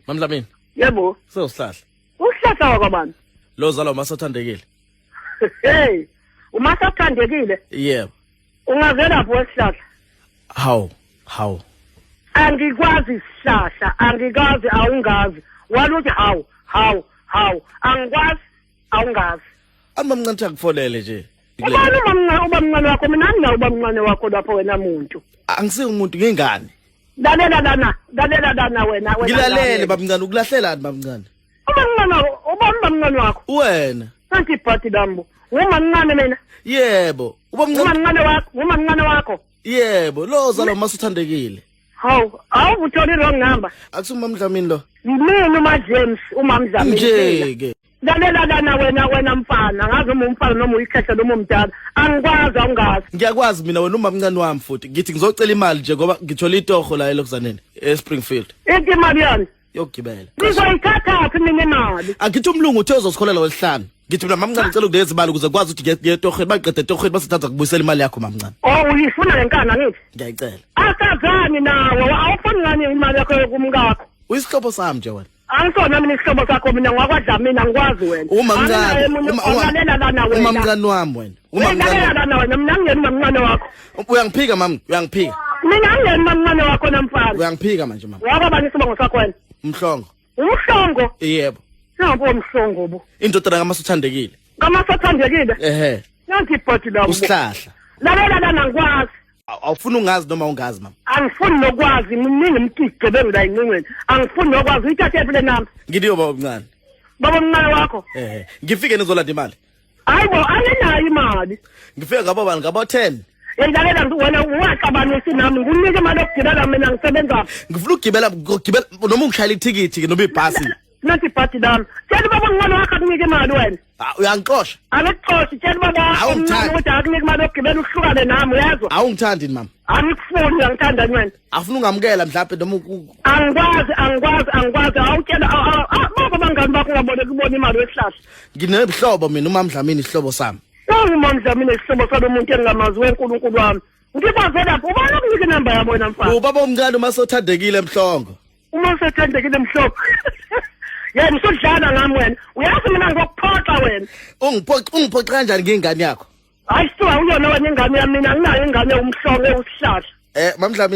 Mamdlamini. Yebo. Sewusihlahla. Usihlahla wakwabani? Lo zalwa umasathandekile. Hey, umasathandekile? Yebo. Ungazelaphi wesihlahla? Hawu, hawu. Angikwazi isihlahla, angikazi awungazi. Waluthi hawu, hawu, hawu. Angikwazi awungazi. Amamncane akufonele nje. Ubani umamncane ubamncane wakho mina anginawo ubamncane wakho lapho wena muntu. Angisiyo umuntu ngingane. Lalela lana, lalela lana wena wena. Ngilalele babamncane ukulahlelani babamncane. Ubamncane ubani ubamncane wakho? Wena. Nanti ibhadi lambo. Ngumamncane mina. Yebo. Ubamncane. Umamncane wakho, ngumamncane wakho. Yebo, lo zalwa masuthandekile. Hawu, awu uthole wrong number. Akusumamdlamini lo. Yimina uma James, umamdlamini. Nje ke. Lalela lana wena wena mfana, ngazi uma umfana noma uyikhehla noma umdala. Angikwazi awungazi. Ngiyakwazi mina wena umamncane wami futhi. Ngithi ngizocela imali nje ngoba ngithola itoho la elokuzaneni eSpringfield. Ithi imali yani? Yokugibela. Ngizoyithathaphi mina imali? Angithi umlungu uthe uzosikholela wesihlanu. Ngithi mina mamncane ngicela ukunikeza imali ukuze kwazi ukuthi ngiye etohweni baqede etohweni basithatha kubuyisela imali yakho mamncane. Oh uyifuna lenkani angithi? Ngiyayicela. Asazani nawe, awufuni ngani imali yakho yokumkakho? Uyisihlobo sami nje wena. Angisona mina isihlobo sakho mina ngwakwadlamini angikwazi wena. Umamncane ulalela lana wena. Umamncane wami wena. Umamncane lana wena mina ngiyena umamncane wakho. Uyangiphika mama, uyangiphika. Mina ngiyena umamncane wakho namfana. Uyangiphika manje mama. Wakwabani isibongo sakho wena? Umhlongo. Umhlongo? Yebo. Nangu umhlongo bo. Indodana kaMasuthandekile. Kamasuthandekile? Ehhe. Nanti ibhodi labo. Usihlahla. Lalela lana ngikwazi. Awufuni ungazi noma ungazi mama? Angifuni nokwazi miningi imigigi la encingweni. Angifuni nokwazi uyithathe phi le namba? Ngithi baba omncane. Baba omncane wakho? Ehhe. Ngifike nizolanda imali. Hayibo anginayo imali. Ngifike ngabo bani ngabo 10. Yelalela wena ungaxabanisi nami ngikunike imali yokugibela mina ngisebenza. Ngifuna ukugibela ngigibela noma ungishayela ithikithi ke noma ibhasi. Nathi ibhadi lami. Tshela ubaba omncane wakho akunike imali wena. Ah, uyangixosha. Angikuxoshi tshela ubaba wakho omncane ukuthi akunike imali yokugibela uhlukane nami uyezwa. Awungithandi mama. Angikufuni uyangithanda wena. Afuna ungamukela mhlawumbe noma Angikwazi angikwazi angikwazi awutshela baba bangani bakho ungaboleka ubona imali wesihlahla. Nginebuhlobo mina uMamdlamini isihlobo sami. UMamdlamini isihlobo salo muntu engingamazi wenkulunkulu wami. Ngikwaze lapho ubani okunika inamba yabo wena mfana? Ubaba omncane uma sothandekile mhlongo. Uma usathandekile mhlongo. Yena usudlala ngami wena. Uyazi mina ngizokuphoxa wena. Ungiphoxa ungiphoxa kanjani ngengane yakho? Hayi suka uyona wena ingane yami mina anginayo ingane umhlongo usihlahla. Eh Mamdlamini.